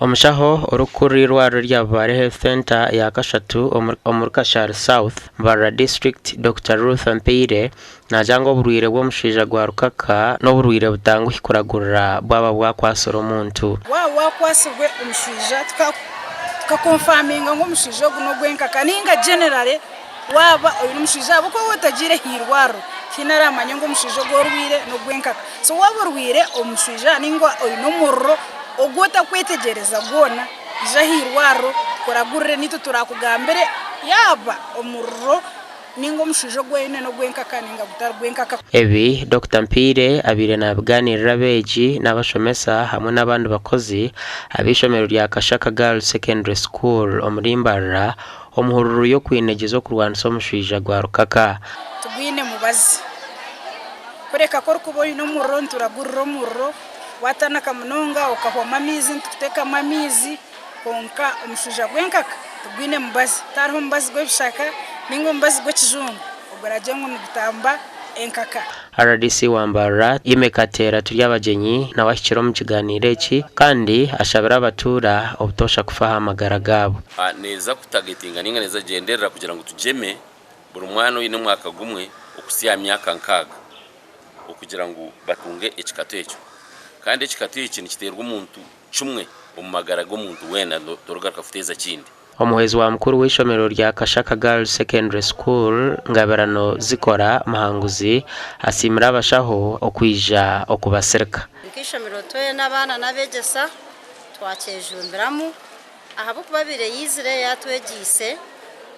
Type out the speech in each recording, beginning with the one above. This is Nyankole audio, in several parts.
Omushaho orikukurira eirwariro rya Bubare Health Centre eya kashatu omuri Kashari South, Mbarara District, Dokita Ruth Ampaire naagira ngu oburwaire bw'omushaija gwa rukaka n'oburwaire butanguhi kuragurira bwaba bwakwatsire omuntu. Waaba wakwatsirwe omushaija tukakonfaminga ngu omushaija ogu n'ogw'enkaka nainga generally waaba oine omushaija ahabw'okuba waaba otagiire aha irwariro tihaine aramanya ngu omushaija ogu orwaire n'ogw'enkaka. So waaba orwaire omushaija nainga oine omuriro ogu otakwetegyereza gwona, ija aha irwariro tukuragurire naitwe turakugambire yaaba omuriro nainga omushaija ogu oine n'ogw'enkaka nainga gutari gw'enkaka. Ebi Dokita Mpiire abaire nabiganiirira abeegi n'abashomesa hamwe n'abandi bakozi ab'eishomero rya Kashaka Girls Secondary School omuri Mbarara omu hururu y'okwinegyeza okurwanisa omushwija gwa rukaka. Tigwine mubazi. Kureka ku orikuba oine omuriro nituragurira omuriro, waatanaka munonga okahwamu amaizi nitukuteekamu amaizi kwonka omushwija gw'enkaka tigwine mubazi. Tihariho omubazi gw'ebishaka nainga omubazi gw'ekijungu oguragire ngu nigutamba enkaka. Rdc wa Mbarara, Aime Kateera Turyabagyenyi nawe ahikire omu kiganiiro eki kandi ashabire abatuura obutoosha kufa aha magara gaabo. Neeza kutagetinga ninga neeza gyenderera kugira ngu tugyeme buri mwana oine omwaka gumwe okuhitsya aha myaka nkaaga okugira ngu batunge ekikato ekyo. Kandi ekikato eki nikiteerwa omuntu kimwe omu magara g'omuntu weena torigaruka kuteeza kindi. Omuhwezi wa mukuru w'eishomero rya Kashaka Girls Secondary School, Ngabirano Zikora Muhanguzi asiimire abashaho okwija okubasirika. Nk'eishomero twena abaana n'abeegyesa twakyejumbiramu ahabw'okuba abaire yaizire yaatwegyeise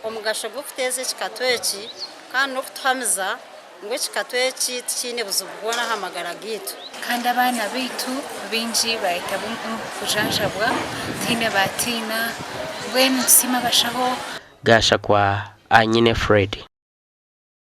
omugasho gw'okuteeza ekikatu eki kandi n'okutuhamiza ngu ekikatu eki tikiine buzibu bwona aha magara gaitu. Kandi abaana baitu baingi baayetaba omu kujanjabwa tihaine baatiina. Mbwenu nitusiima abashaho. Gashakwa Anyine Fred.